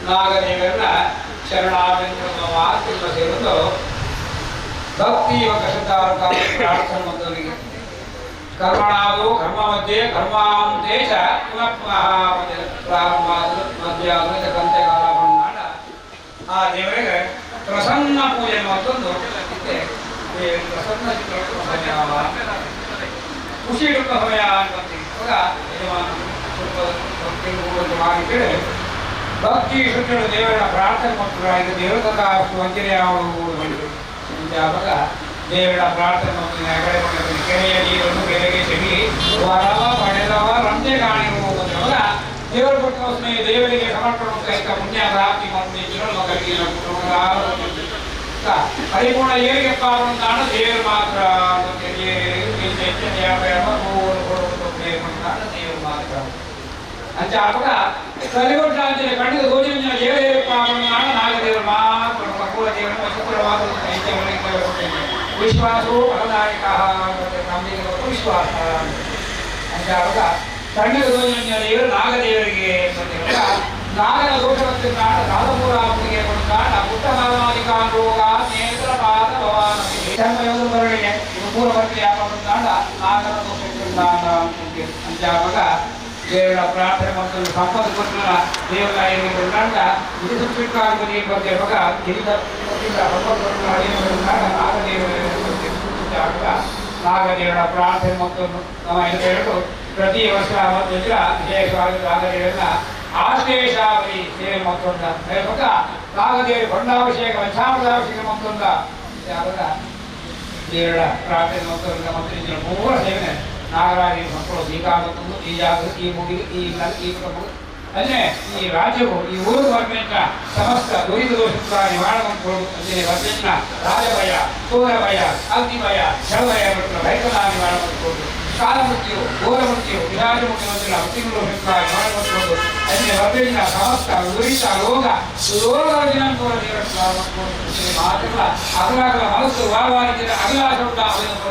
ನಾಗದೇವರನ್ನ ಶರಣಾಗಂತ ಸೇರಿದ್ದು ಭಕ್ತಿ ಪ್ರಾರ್ಥನೆ ಬಂದವರಿಗೆ ಕರ್ಮಣಾದು ಕರ್ಮ ಮಧ್ಯೆ ಕರ್ಮಾಂತೆ ಚ ಪುನಃ ಪುನಃ ಪ್ರಾರಂಭ ಮಧ್ಯ ಕಂತ್ಯಕಾಲ ಬಂದಾಡ ಆ ದೇವರಿಗೆ ಪ್ರಸನ್ನ ಪೂಜೆ ಮತ್ತೊಂದು ಪ್ರಸನ್ನ ಸಮಯ ಖುಷಿ ಇಡುತ್ತ ಸಮಯ ಅಂತ ಯಜಮಾನ ಮಾಡಿದ್ದೇವೆ. ಭಕ್ತಿ ಶುದ್ಧರು ದೇವರ ಪ್ರಾರ್ಥನೆ ಮತ್ತು ದೇವರ ವಂಚನೆ ಆವಾಗ ದೇವರ ಪ್ರಾರ್ಥನೆ ಮತ್ತು ಕೆರೆಯ ನೀರನ್ನು ಕೆರೆಗೆ ಚೆಲ್ಲಿ ವರವ ಪಡೆದವ ರಂಜೆ ಕಾಣಿರುವಾಗ ದೇವರ ಕೊಟ್ಟ ದೇವರಿಗೆ ಸಮರ್ಪಣೆ ಪುಣ್ಯ ಪ್ರಾಪ್ತಿ ಮತ್ತು ಪರಿಪೂರ್ಣ ಏರಿಗೆ ಪಾವಂತಾಣ ದೇವರು ಮಾತ್ರ ದೇವರು ಮಾತ್ರ ಅಂಚ ಆವಾಗ ಕಲಿಗೊಟ್ಟ ಕಣ್ಣಿಗೆ ಗೋಜಿನ ದೇವರೇ ಪಾವನ ನಾಗದೇವರು ಮಾತ್ರ ಕೂಲ ದೇವರು ವಿಶ್ವಾಸವು ಫಲದಾಯಕ ವಿಶ್ವಾಸ ಅಂತ ಆವಾಗ ಕಣ್ಣಿಗೆ ಗೋಜಿನ ದೇವರು ನಾಗದೇವರಿಗೆ ನಾಗನ ದೋಷವನ್ನು ಕಾಣ ರಾಧಪುರಾಪುರಿಗೆ ಕಾಣ ಪುಟ್ಟಮಾದಿಕ ರೋಗ ನೇತ್ರ ಪಾದ ಭವಾನ ಬರಣಿಗೆ ಮೂರು ವರ್ಷ ಯಾವ ನಾಗನ ದೋಷ ಅಂತ ಆವಾಗ ದೇವರ ಪ್ರಾರ್ಥನೆ ಮತ್ತು ಸಂಪತ್ತು ಕೊಟ್ಟ ದೇವರ ಇದು ನಾಗದೇವರ ಪ್ರಾರ್ಥನೆ ಮತ್ತು ನಮ್ಮ ಎರಡು ಪ್ರತಿ ವರ್ಷ ವಿಶೇಷವಾಗಿ ನಾಗದೇವರನ್ನ ಆಶ್ಲೇಷಾವಳಿ ಸೇವೆ ಮತ್ತೊಂದ ನಾಗದೇವಿ ಹೊಂಡಾಭಿಷೇಕ ಪಂಚಾಮೃತಾಭಿಷೇಕ ಮತ್ತೊಂದ ಯಾವಾಗ ದೇವರ ಪ್ರಾರ್ಥನೆ ಮತ್ತೊಂದ ಮತ್ತು ಪೂರ ಸೇವೆ ನಾಗರಾಜ ಮಕ್ಕಳು ಸ್ವೀಕಾರ ಈ ಜಾಗ ಈ ಮುಗಿ ಈ ಈ ಅಲ್ಲೇ ಈ ರಾಜ್ಯವು ಈ ಊರು ವರ್ಮೆಂಟ ಸಮಸ್ತ ದುರಿತ ದೋಷ ನಿವಾರಣೆ ಮಾಡಿಕೊಂಡು ಅಲ್ಲಿ ವರ್ಮೆಂಟ್ನ ರಾಜಭಯ, ಸೂರಭಯ, ಅಗ್ನಿಭಯ, ಜಲಭಯ ಮತ್ತು ಭಯಕರ ನಿವಾರಣೆ ಮಾಡಿಕೊಂಡು ಕಾಲ ಮೃತ್ಯು, ಘೋರ ಮೃತ್ಯು, ವಿರಾಜ ಮುಖ್ಯಮಂತ್ರಿ ಮೃತ್ಯು ದೋಷ ನಿವಾರಣೆ ಮಾಡಿಕೊಂಡು ಅಲ್ಲಿ ವರ್ಮೆಂಟ್ನ ಸಮಸ್ತ ದುರಿತ ರೋಗ ರೋಗ ದಿನಾಂಕ ಮಾತೆಲ್ಲ ಅಗಲಾಗಲ ಮನಸ್ಸು ವಾರವಾರಿದ್ದರೆ ಅಗಲಾಶ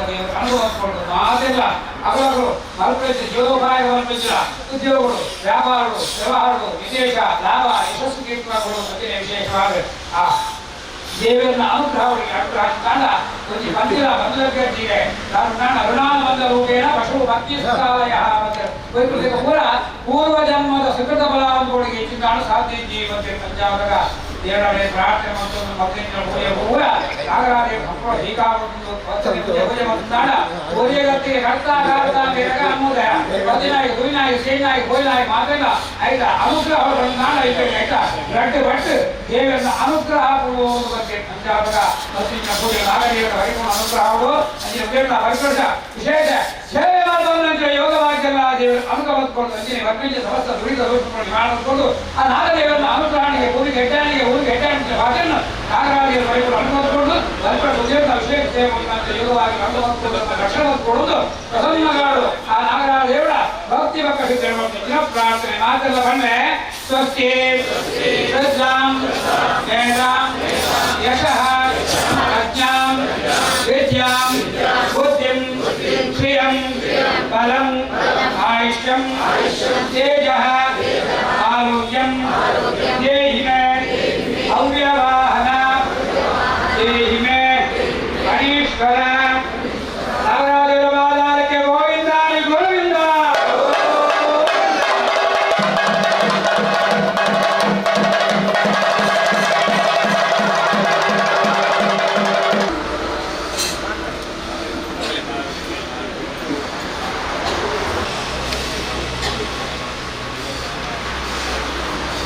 ದೇವರ ಅನುಭವ ಮಾಡಿಕೊಂಡು ಮಾತೆಲ್ಲ ಅಗಲಗಳು ಮರುಕಳಿಸಿ ಜೀವೋಪಾಯ ಮಲ್ಪಿಸಿದ ಉದ್ಯೋಗಗಳು, ವ್ಯಾಪಾರಗಳು, ವ್ಯವಹಾರಗಳು, ವಿಶೇಷ ಲಾಭ, ಯಶಸ್ಸು ಕೀರ್ತನಗಳು ಮತ್ತೆ ವಿಶೇಷವಾದ ಆ ದೇವರನ್ನ ಅನುಗ್ರಹಗಳಿಗೆ ಅನುಗ್ರಹ ಕಾಂಡ ಒಂದು ಬಂದಿಲ್ಲ ಬಂದಲಕ್ಕೆ ನಾನು ಅರುಣಾನಂದ ರೂಪೇಣ ಪಶು ಭಕ್ತಿ ಸುಖಾಲಯ ಮತ್ತು ವೈಕುಂಠ ಪೂರ ಪೂರ್ವ ಜನ್ಮದ ಸುಕೃತ ಬಲಾನುಗಳಿಗೆ ಹೆಚ್ಚಿನ ಸಾಧ್ಯ ಜೀವಂತೆ ಪಂಚಾಬಗ ದೇವರ ಪ್ರಾರ್ಥನೆ ಮತ್ತು ಭಕ್ತಿಯಿಂದ ಪೂಜೆ ಪೂರ ನಾಗರಾಜ ಮಕ್ಕಳು ಹೀಗಾಗುವುದು ಪೂಜೆ ಮತ್ತು ಪೂಜೆಗತ್ತಿಗೆ ಕರ್ತಾ ಕರ್ತಾ ಬೇಗ ಅನ್ನೋದೇ ಪದಿನಾಯಿ ಹುಯಿನಾಯಿ ಸೇನಾಯಿ ಕೋಯಿನಾಯಿ ಮಾತೆಲ್ಲ ಆಯ್ತಾ ಅನುಗ್ರಹ ನಾಡ ಆಯ್ತಾ ರಡ್ಡು ಬಟ್ಟು ದೇವರನ್ನ ಅನುಗ್ರಹ ಬಗ್ಗೆ ಪಂಚಾಬಗ ಭಕ್ತಿಯಿಂದ ಪೂಜೆ ನಾಗದೇವರ ಹರಿಗುಣ ಅನುಗ್ರಹಗಳು ಅಂಜಿನ ದೇವರ ವೈಕುಂಠ ವಿಶೇಷ ಸೇವೆ ಮಾಡುವಂತ ಯೋಗವಾಗ್ಯಲ್ಲ ದೇವರ ಅನುಗ್ರಹ ಹೊಂದ್ಕೊಂಡು ಅಂಜಿನ ವರ್ಗಂಜ ಸಮಸ್ತ ದುರಿತ ದೋಷಗಳನ್ನು ನಿವಾರಣೆ ಮಾಡಿಕೊಂಡು ಆ ನಾಗದೇವರನ್ನ ಅನುಗ್ರಹಣಿಗೆ ಊರಿಗೆ ಹೆಡ್ಡಾಣಿಗೆ ಊರಿಗೆ ಹೆಡ್ಡಾಣಿಗೆ ಭಾಷೆಯನ್ನು ನಾಗರಾಜರ ವೈಕುಂಠ ಅನುಗ್ರಹ ವೈಕುಂಠ ಉದ್ಯೋಗ ಅಭಿಷೇಕ ಸೇವೆ ಮುಖಾಂತರ ಯೋಗವಾಗಿ ಅನುಗ್ರಹ ರಕ್ಷಣೆ ಹೊಂದ್ಕೊಳ್ಳುವುದು ಪ್ರಸನ್ನಗಾಡು ಆ ನಾಗರಾಜ ದೇವರ ಭಕ್ತಿ ಭಕ್ತ ಸಿದ್ಧ ಪ್ರಾರ್ಥನೆ ಮಾತೆಲ್ಲ ಬಣ್ಣೆ ಸ್ವಸ್ತಿ ಶ್ರದ್ಧಾಂ ಮೇಧಾಂ ಯಶಃ ಪ್ರಜ್ಞಾಂ ವಿದ್ಯಾಂ ಬುದ್ಧಿಂ ಶ್ರಿಯಂ ಬಲಂ ಆಯುಷ್ಯಂ ತೇಜಃ ಆರೋಗ್ಯಂ ದೇಹಿ ಮೇ ಅವ್ಯವಾಹನ ದೇಹಿ ಮೇ ಹರೀಶ್ವರ ನಾಗರಾಜರ ಬಾಲಾರಕ್ಕೆ ಗೋವಿಂದ ಗೋವಿಂದ.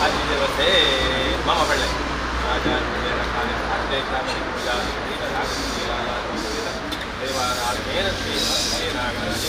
ಆದಿದೇವತೆ ಮಮ ಬಳ್ಳೆ ದೇವಾರಾಧೇನ ಶ್ರೀ ನಾಗರಾಜ.